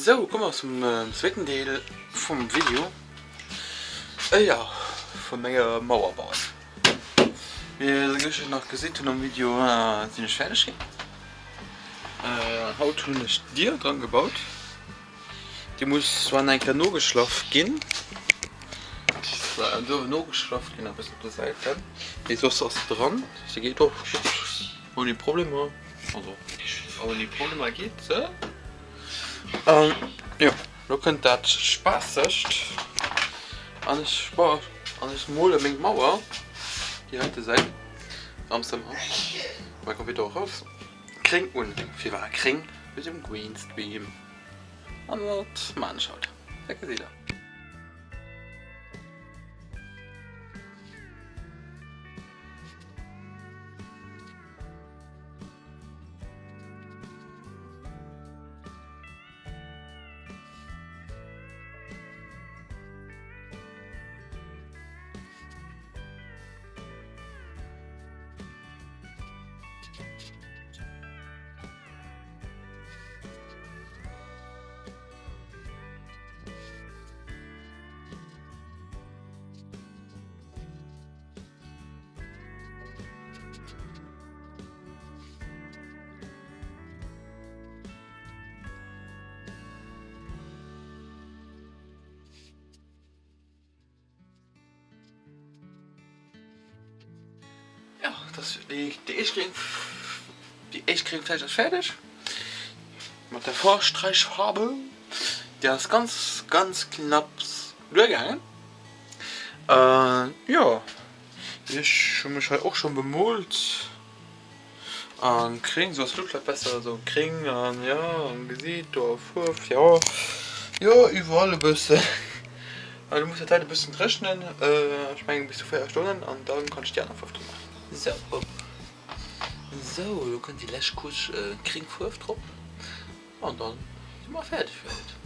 Sou, komme mer zum zweeten Deel vum Video, jo, vu menger Mauer bauen. Wéi dir sécherlech nach gesitt hunn am Video, sinn ech fäerdeg ginn. Haut hunn ech d'Dier dran gebaut. Déi muss zwar nach eng Kéier nogeschlaff ginn, nogeschlaff ginn e bëssen op de Säiten, mee soss ass se dran. Se geet och gutt ouni Problemer, also ouni Problemer geet se. An jo, lo kënnt dat Spaassegt an ech bon, an ech mole meng Mauer, déi heite Säit am Zëmmer, mäi Computer och raus, gréng un. Firwat gréng? Wéinst dem Greenscreen. An dat maan ech haut. Dat gesitt der. Jo, dat déi éischt gréng, déi éischt gréng Fläch ass fäerdeg mat der Vorstreichfarbe. Déi ass ganz ganz knapps duergaangen. Jo, ech hu mech hei och schon bemoolt an kréng, sou ass lo vläit besser, esou kréng an jo am Gesiit do a Fuerf, jo jo iwwerall e bëssen. Du muss dat hei e bëssen dréchnen, ech mengen bis zu 4 Stonnen an dann kann ech déi aner Fuerf dru maachen. Sou, sou lo kënnt déi lescht Couche kréng Fuerf drop an dann si mer fäerdeg fir haut.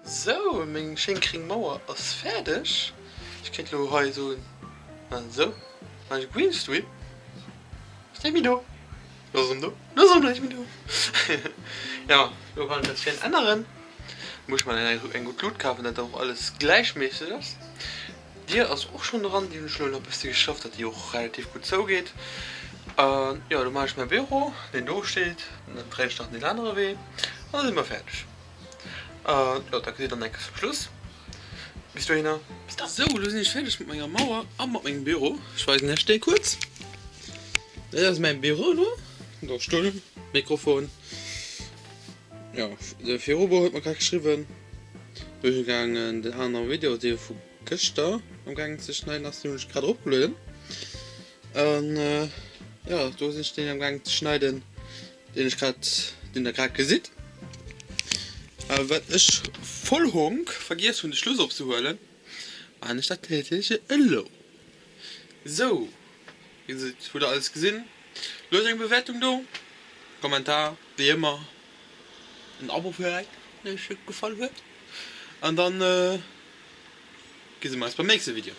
Sou, meng schéin gréng Mauer ass fäerdeg. Ech kéint lo hei soen, maan esou, maan ech e Green Strip. Ass näischt méi do. Lo ass erëm do. Lo ass erëm näischt méi do. Jo, lo kann ech dat schéin änneren. Muss ech mer eng gutt Lut kafen, dat och alles gläichméisseg ass. D'Dier ass och schonn dran, déi hunn ech elo nach e bësse geschafft, datt déi och relativ gutt zougeet. An jo, lo maachen ech mäi Büro, deen do steet, an dann dréinen ech nach deen anere Wee an da si mer fäerdeg. An jo, dat gesitt der dann enke zum Schluss. Bis dohinner, bis dann! Sou, elo sinn ech fäerdeg mat menger Mauer a mat mengem Büro. Ech weisen iech dee kuerz. Dat ass mäi Büro elo, do Stull, Mikrofon. Jo, de Ferubo huet mer grad geschriwwen. Do ech gaangen den anere Video, dee vu gëschter am gaangen ze schneiden ass, deen hunn ech grad eropgelueden. An jo, do sinn ech deen am gaangen ze schneiden, deen ech grad, deen der grad gesitt. A well ech voll Honk vergiess hunn de Schluss opzehuelen, maan ech dat natierlech elo. Sou, wéi gesot, hutt der alles gesinn. Loosst eng Bewäertung do, Kommentar, wéi ëmmer, en Abo vläicht, wann iech et gefall huet. An dann gesi mer eis beim nächste Video.